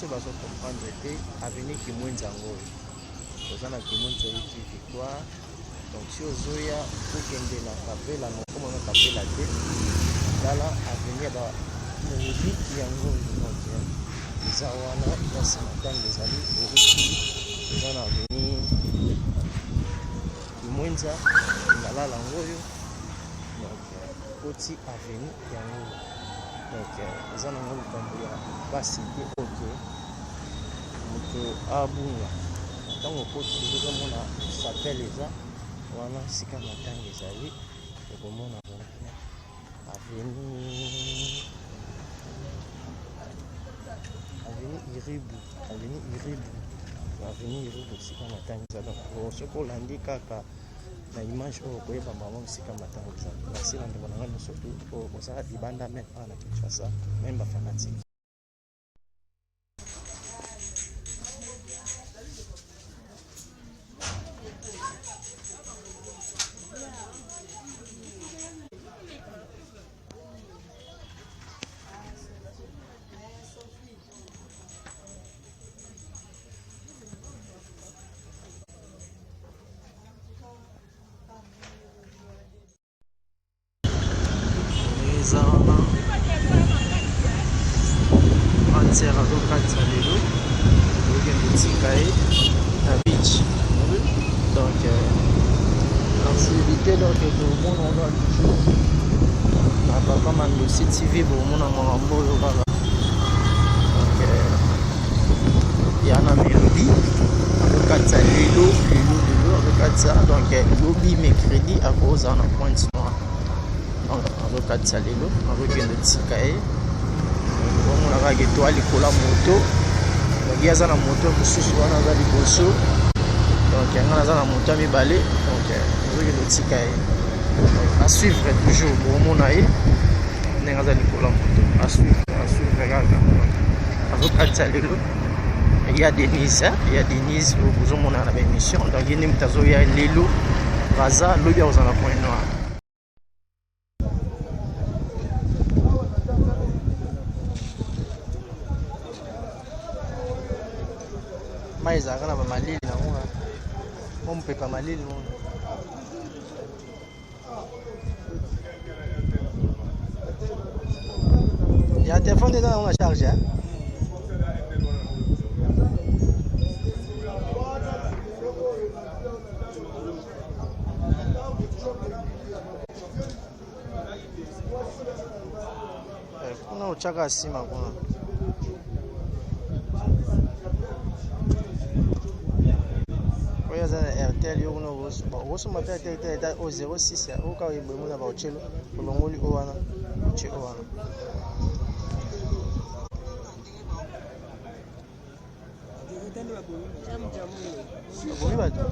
nyonso bazo comprendre te, avenue Kimwenza yango oyo. Oza na Kimwenza outi Victoire. Donc si ozoya okende na Kapela, mokoma na Kapela te. Tala avenue ya ba Moliki yango oyo. Donc eza wana place matanga ezali outi eza na avenue Kimwenza Ngalala yango oyo. Donc okoti avenue yango oyo. Donc eza nango likambo ya mpasi te oke moto abunga ntango okoti deja ozomona chapelle eza wana sika matanga ezali okomona avenue avenue Iribu avenue Iribu avenue Iribu esika matanga ezali soki olandi kaka na image oyo okoyeba mama esika matanga ezali. Merci bandeko na ngai nyonso tu oyo bozala libanda meme awa na Kinshasa meme ba fanatique. Eza wana grande sœur azokatisa lelo okende tika ye na beach donc activité donc tomona oza toujours na papa Mandosi TV bomona makambo oyo kaka donc ya na melodie azokatisa lelo lelo lelo azokatisa donc lobi mercredi akozala na pointe noire donc azokatisa lelo azokende tika ye omona kaka etoile likolo ya moto donc ye aza na moto mosusu wana aza liboso donc yanga naza na moto ya mibale donc azokende tika ye à suivre toujours bomona ye ndenge aza likolo ya moto à suivre à suivre kaka azokatisa lelo ya Denise ya Denise oyo bozomona na baémission donc ye nde moto azoya lelo baza lobi akozala na point noir. Mai ezalaka na bamalili nango mwa mopepe ya malili mona ya telefone eza nango na charge eh? Eh, kuna otyaka nsima kuna oyo aza na airtel yo kuna okosomba mpe airtel te eta o 06 oyo kaka eboye mona baotyelo olongoli o wana otye o wana. Babomi bato.